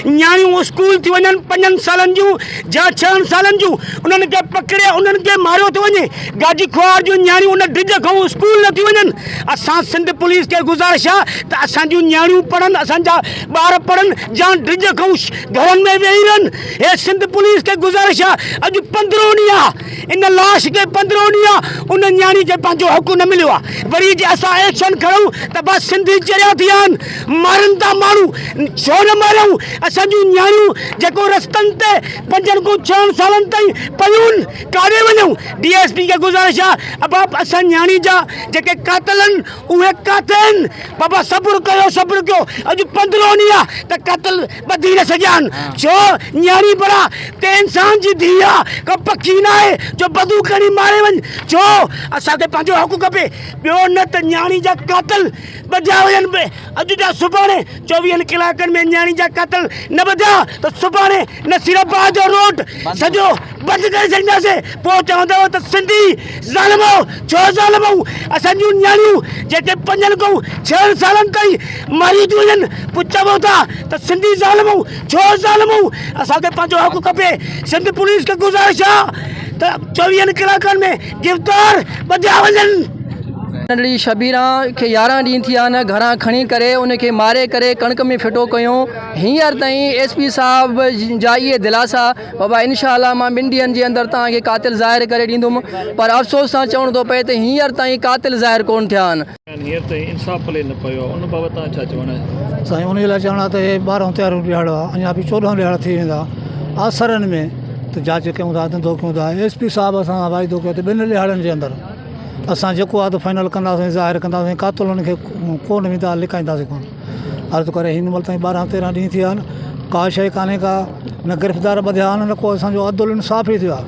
نياڻيون اسڪول ٿيون وڃن پنجن سالن جون جا ڇهن سالن جون انهن کي پڪڙي انهن کي ماريو ٿو وڃي گاجي خوار جون نياڻيون ان ڊڄ کان اسڪول نه ٿيون وڃن اسان سنڌ پوليس کي گذارش آ ته اسان جون نياڻيون پڙهن اسان جا ٻار پڙهن جا ڊڄ کان گهرن ۾ ويهي رهن هي سنڌ پوليس کي گذارش آ اڄ پندرهون ڏينهن آ ان لاش کي پندرهون ڏينهن آ ان نياڻي کي پنهنجو حق نه مليو آ وري جي اسان ايڪشن کڻون ته بس سنڌي چريا ٿي ويا آهن مارن ٿا ماڻهو ڇو نه ماريائون اسان جون نياڻيون جيڪو رستن تي پنجن کان ڇهن سالن تائين پيون ڪاڏي وڃون ڊي ايس پي کي گذارش آ ابا اسان نياڻي جا جيڪي قاتل آهن اهي ڪاٿي آهن بابا صبر ڪيو صبر ڪيو اڄ پندرهون ڏينهن آ ته قتل ٻڌي نه سگهيا آهن ڇو نياڻي ڀلا ته انسان جي ڌيء آ ڪو پکي نه آهي جو بندوق کڻي ماري وڃ ڇو اسان کي پنهنجو حق کپي ٻيو نه ته نياڻي جا قاتل ٻڌيا وڃن به اڄ جا سڀاڻي چوويهن ڪلاڪن ۾ نياڻي جا قاتل نه ٻڌيا ته سڀاڻي نصير آباد جو روڊ سڄو بند ڪري ڇڏينداسين پوء چوندؤ ته سنڌي ظالم آهو ڇو ظالم آهيون اسان جون نياڻيون جيڪي پنجن کان ڇهن سالن تائين ماريون ٿيون وڃن پوء چئو ٿا ته سنڌي ظالم آهيون ڇو ظالم آهيون اسان کي پنهنجو حق کپي سنڌ پوليس کي گذارش آهي ته چوويهن ڪلاڪن ۾ گرفتار ٻڌيا وڃن. ننڍڙي شبيران کي 11 ڏينهن ٿيا آهن گهران کڻي ڪري ان کي ماري ڪري ڪڻڪ ۾ ڦٽو ڪيو هينئر تائين ايس پي صاحب جا اهي دلاسا بابا انشاء الله مان ٻن ڏينهن جي اندر توهان کي قاتل ظاهر ڪري ڏيندم پر افسوس سان چوڻو ٿو پئي ته هينئر تائين قاتل ظاهر ڪونه ٿيا آهن. هينئر تائين انصاف پلئه نه پيو آهي ان بابت توهان ڇا چوڻ آهي؟ سائين انهي لاء چوڻ آهي ته هي ٻارهون تيرهون ڏهاڙو آهي اڃا به چوڏهون ڏهاڙا ٿي ويندا آسرن ۾ ته جاچ ڪيون ٿا ڌنڌو ڪيون ٿا ايس پي صاحب اسان سان واعدو ڪيو ته ٻن ڏهاڙن جي اندر اسان جيڪو آهي ته فائنل ڪنداسين ظاهر ڪنداسين قاتلن کي ڪونه ويندا لڪائينداسين ڪونه. عرض ڪري هن مهل تائين 12 13 ڏينهن ٿي ويا آهن ڪا شيء ڪانهي ڪا نه گرفتار ٻڌيا آهن نه ڪو اسان جو عدل انصاف ئي ٿيو آهي.